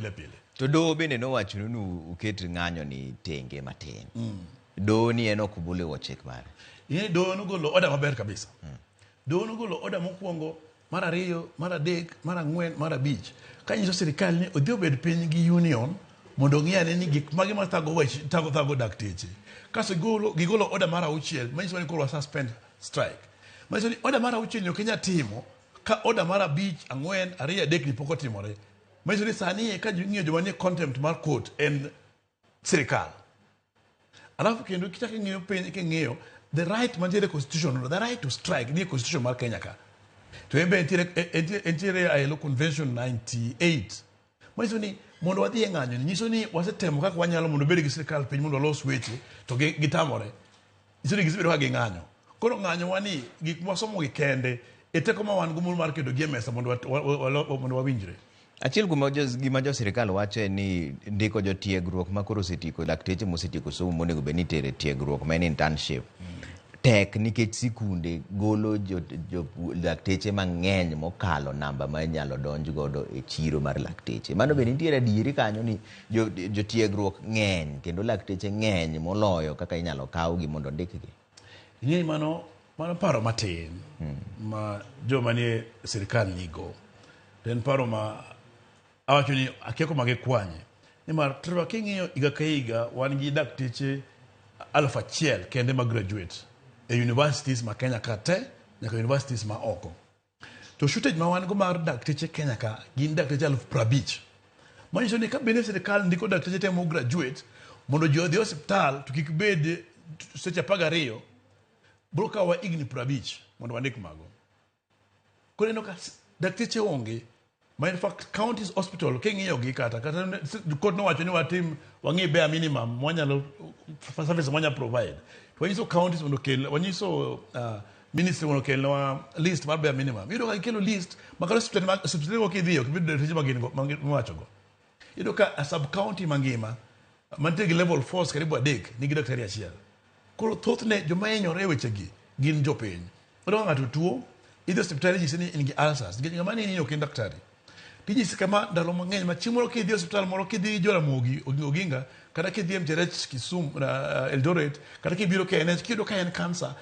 Pile pile. To doho bende nowachonu ni uket ng'anyo ni tenge matin. Doho ni en ok boluwo chik mare. Ing'e ni doho nogolo order maber kabisa. Doho nogolo order mokwongo, mar ariyo, mar adek, mar ang'wen, mar abich. Kanyiso sirikal ni odhi obed piny gi union mondo ong'i ane ni gik mage ma thago wech thago thago dakteche. Kasto gigolo gigolo order mar auchiel manyiso ni koro wa suspend strike. Manyiso ni order mar auchiel ni ok inyal timo ka order mar abich, ang'wen, ariyo, adek ni pok otimore. Manyiso ni sani ka ing'iyo joma nie contempt mar court en sirikal. Alafu kendo kichak ing'iyo piny king'iyo the right mantiere e constitution, the right to strike nie constitution mar Kenya ka. To en be entiere ILO Convention 98. Manyiso ni mondo wadhi e ng'anyo ni nyiso ni wasetemo kaka wanyalo mondo wabed gi sirikal piny mondo walos weche to gitamore. Nyiso ni gisebedo ka ging'anyo. Koro ng'anyo wa ni gik mwasomo gi kende e teko ma wan go mar keto gi e mesa mondo mondo wawinjre. Achiel kuom gima jo sirikal wacho en ni ndiko jotiegruok ma koro osetieko lakteche mosetieko somo monego bed ni itere e tiegruok ma en internship tek nikech sikunde golo jo, jo, lakteche mang'eny mokalo namba ma inyalo donj godo e chiro mar lakteche. Mano be nitiere adieri kanyo ni jotiegruok ng'eny kendo lakteche ng'eny moloyo kaka inyalo kawgi mondo ondikgi. Ing'e mano mano paro matin ma joma nie sirikal nigo. To en paro ma awacho ni akia kuma gikwanye. Nimar Trevor king'iyo higa ka higa wan gi dakteche 1000 kende ma graduate e universities ma Kenya ka te nyaka universities ma oko. To shortage ma wan go mar dakteche Kenya ka gin dakteche 50,000. Manyiso ni ka bende sirikal ndiko dakteche te mo graduate mondo ji odhi e osiptal to kik bed seche 12 biro kawowa higni 50 mondo wandik mago. Koro ineno ka dakteche onge ma in fact counties hospital king'iyo gi kata kata court nowacho ni watim wang'i bare minimum mwanyalo service mwanya provide. To wanyiso counties mondo okel wanyiso ministry mondo okelnwa list mar bare minimum. Iyudo ka gikelo list ma kata osiptende ma osiptende go kidhi ok ibi yudo dakteche ma gin go miwacho go. Iyudo ka a sub county mangima mantie gi level fours karibu adek nigi daktari achiel. Koro thothne joma hinyore e wechegi gin jopiny. Iyudo ka ng'ato tuo, idhi e osiptal inyisi ni in gi ulcers nikech ng'ama neni ok en daktari. Tinyisi kama ndalo mang'eny ma chieng' moro kidhi e osiptal moro kidhi Joramogi Oginga kata kidhi e Mcherech Kisumu Eldoret kata kibiro KNH kiyudo ka en kansa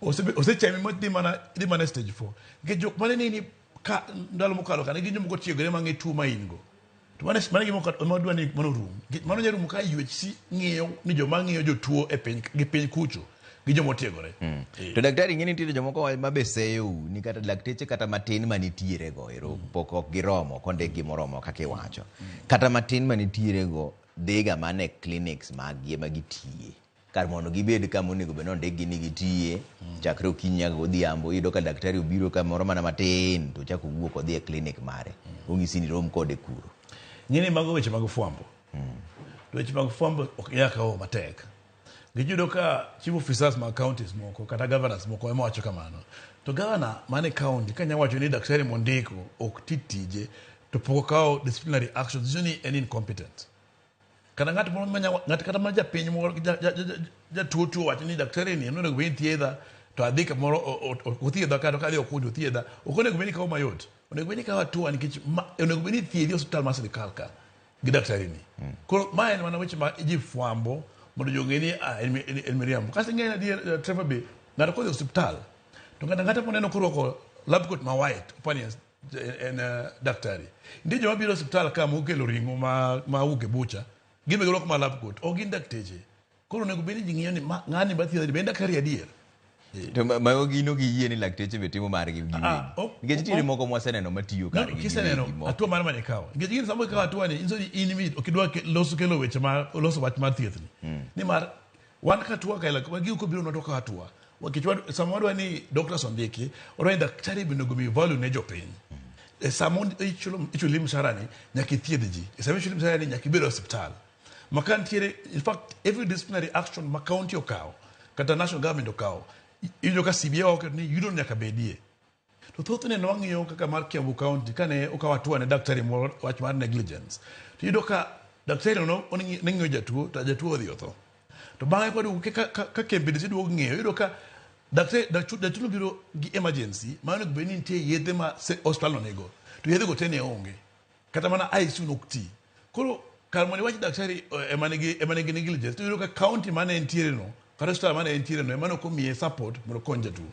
osechami ma idhi mana idhi mana e stage 4. Nikech jok mane neni ka ndalo mokalo ka ne gin joma otiegore mang'e tuo ma in go. To mano mano gima wadwa ni mano orum. Nikech mano nyalo rumo ka UHC ng'iyo ni joma ng'iyo jotuo e piny gi piny kucho gi joma otiegore. To daktari ing'e ni nitiere jomoko ma be seyou ni kata lakteche kata matin manitiere go ero pok ok giromo ok ondikgi moromo kaka iwacho. Kata matin manitiere go dhiga mana e clinics maggi ema gitiye. Kar mondo gibed kama onego bed ni ondikgi ni gitiye chakre okinyi nyaka godhiambo iyudo ka daktari obiro kamoro mana matin to ochako owuok odhi e clinic mare. Onyisi ni rom kode kuro. Ing'e ni mago weche mag fwambo. To weche mag fwambo ok nyal kawo matek. Nikech iyudo ka chief officers mag counties moko kata governors moko ema wacho kamano. To governor man e county ka nyalo wacho ni daktari mondiko ok ti tije to pok okawo disciplinary action nyiso ni en incompetent. Kata ng'at moro manya ng'at kata mana japiny moro jatuo tuo wacho ni daktari ni onego bed ni thiedha to adhi kamoro othiedha kata kadhi okundi othiedha ok onego bed ni ikawo mayot. Onego bed ni ikawo hatua nikech onego bed ni ithiedhi e osiptal mar sirikal ka gi daktari ni. Koro ma en mana weche ma ji fwambo mondo ji ong'e ni ah, en miriambo. Kasto ing'e adier Trevor be ng'ato kodhi e osiptal to ng'ato ang'ata moneno korwako lab coat ma white opani en daktari. Nitie joma biro e osiptal ka mokelo ring'o ma ma wuok e bucha gin be girwako ma lab coat ok gin dakteche. Koro onego bed ni ji ng'iyo ni ma ng'ani mathiedha ni be en daktari adier. To mago gin ok giyie ni lakteche be timo margi giwegi. Nikech nitiere moko mwaseneno matiyo kargi giwegi Kiseneno moko. hatua mane mane ikawo. Nikech gin sama ikawo hatua ni inyiso ni in mi ok idwa loso kelo weche ma loso wach mar thieth ni. Nimar wan ka tuo kaila wagi ok obiro to wakawo hatua. Nikech sama wadwa ni doctors ondiki, wadwa ni daktari be onego mi value ne jopiny. E sama ichuli mshahara ni nyaka ithiedh ji. E sama ichuli mshahara ni nyaka ibed e osiptal. Ma ka nitiere, in fact, every disciplinary action ma county okawo, kata national government okawo, iwinjo ka CBA oketo ni union nyaka bedie. To thothne ne wang'iyo kaka mar Kiambu County kane okawo hatua ne daktari moro wach mar negligence. To iyudo ka daktari no ne ng'iyo jatuo to jatuo odhi otho. To bang'e kwaduogo ka KMPDC duogo ng'iyo iyudo ka daktari jatuo biro gi emergency ma onego bed ni nitie yedhe ma osiptal no nigo. To yedhe go te ne onge. Kata mana ICU nok ti. Koro kar mondo iwach daktari ema nigi ema nigi negligence to iyudo ka county mane entiere no kata hospital mane entiere no ema ne ok omiye support mondo okony jatuo.